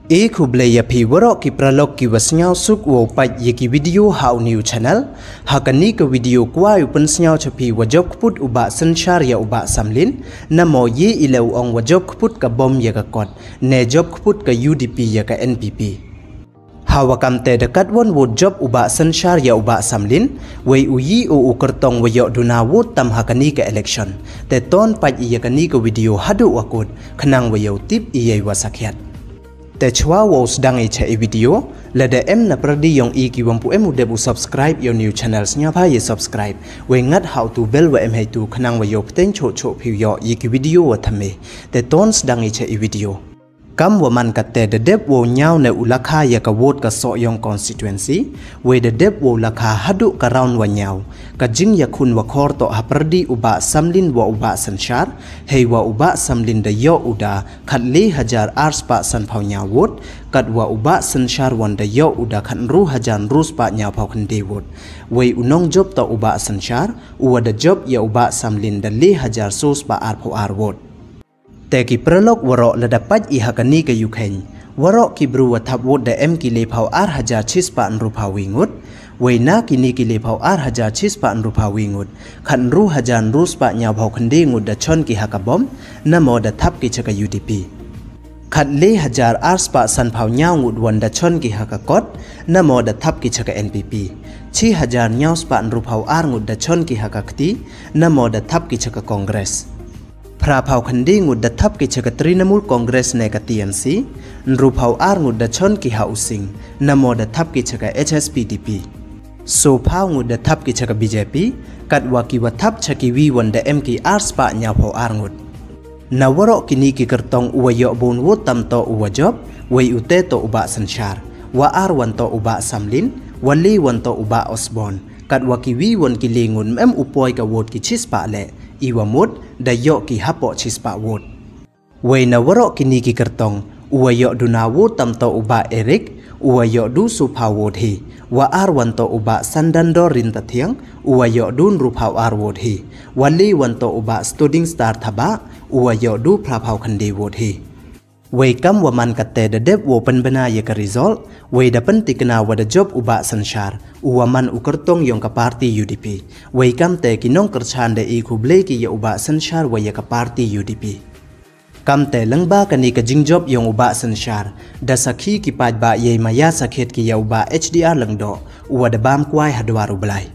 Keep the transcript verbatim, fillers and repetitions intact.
E khublei ïa phi waroh ki paralok ki wa sngewsuk wow peit ïa ki video ha u new channel. Ha kani ka video kwah u pynsngew cha phi wa jop kput u Bah Synshar ïa u Bah Samlin. Namo ye i leh u ong wa jop kput ka bom ïa ka kot, ne jop kput ka U D P ïa ka N P P. Ha wa kam te da katwon vote jop u Bah Synshar ïa u Bah Samlin, wei u yi u u kyrtong wa ïoh duna vote tam ha kani ka election. Te ton peit ïa kani ka video haduh wa kut, khnang wa ïoh tip ïa i wa sakhiat. Te chwa wow sdang i cha i video, lada em na pyrdi ïong i ki wam pu em u dep u subscribe ïa u new channel, sngewbha ïa subscribe, wei ngat ha u tu bell wa em heitu khnang wa ïoh pteng choh choh phi ïoh ïa ki video wa thymme. Te ton sdang i cha i video. Kam wa man kate da dep wow ñiaw ne u lakha ïa ka vote ka Sohiong constituency, wei da dep wow lakha haduh ka round wa ñiaw. Ka jingïakhun wa khor toh ha pyrdi u Bah Samlin wa u Bah Synshar, hei wa u Bah Samlin da ïoh u da khatle hajar ar spah sanphaw ñiaw vote, kat wa u Bah Synshar wan da ïoh u da khatnru hajar nru spah ñiawphaw khyndai vote. Wei u nongjop toh u Bah Synshar, u wa da jop ïa u Bah Samlin da le hajar so spah arphaw ar vote. Te ki paralok waroh lada peit i ha kani ka ïukheiñ, waroh ki bru wa thap vote da em ki lephaw ar hajar chi spah nruphaw wi ngut. Wei na kini ki lephaw ar hajar chi spah nruphaw wi ngut, khatnru hajar nru spah ñiawphaw khyndai ngut da chon ki ha ka bom, namo da thap ki cha ka U D P. Khatle hajar ar spah sanphaw ñiaw ngut wan da chon ki ha ka kot, namo da thap ki cha ka N P P. Chi hajar ñiaw spah nruphaw ar ngut da chon ki ha ka kti, namo da thap ki cha ka Congress. Phraphaw khyndai ngut da thap ki cha ka Trinamool Congress ne ka T M C, nruphaw ar ngut da chon ki ha u Sing, namo da thap ki cha ka H S P D P. Sophaw ngut da thap ki cha ka B J P, kat wa ki wa thap cha ki wi wan da em ki ar spah ñiawphaw ar ngut. Na waroh kini ki kyrtong u wa ïoh bun vote tam toh u wa jop, wei u te toh u Bah Synshar, wa ar wan toh u Bah Samlin, wa le wan toh u Bah Osborne, kat wa ki wi wan ki le ngut mem u poi ka vote ki chi spah leh, i wa mut da ïoh ki hapoh chi spah vote. Wei na waroh kini ki kyrtong, u wa ïoh duna vote tam toh u Bah Eric, u wa ïoh du sophaw vote hi, wa ar wan toh u Bah Sandandor Rintathiang, u wa ïoh du nruphaw ar vote hi, wa le wan toh u Bah Studing Star Thabah, u wa ïoh du phraphaw khyndai vote hi. Wei kam wa man kate da dep wow pynbna ïa ka result, wei da pyntikna wa da jop u Bah Synshar, u wa man u kyrtong ïong ka party U D P. Wei kam te ki nongkyrchan da i khublei ki ïa u Bah Synshar wa ïa ka party U D P. Kam te lyngba kani ka jingjop ïong u Bah Synshar, da sakhi ki paidbah ïa i maya sakhiat ki ïa u Bah H D R Lyngdoh, u wa da bam kwai ha dwar u Blai.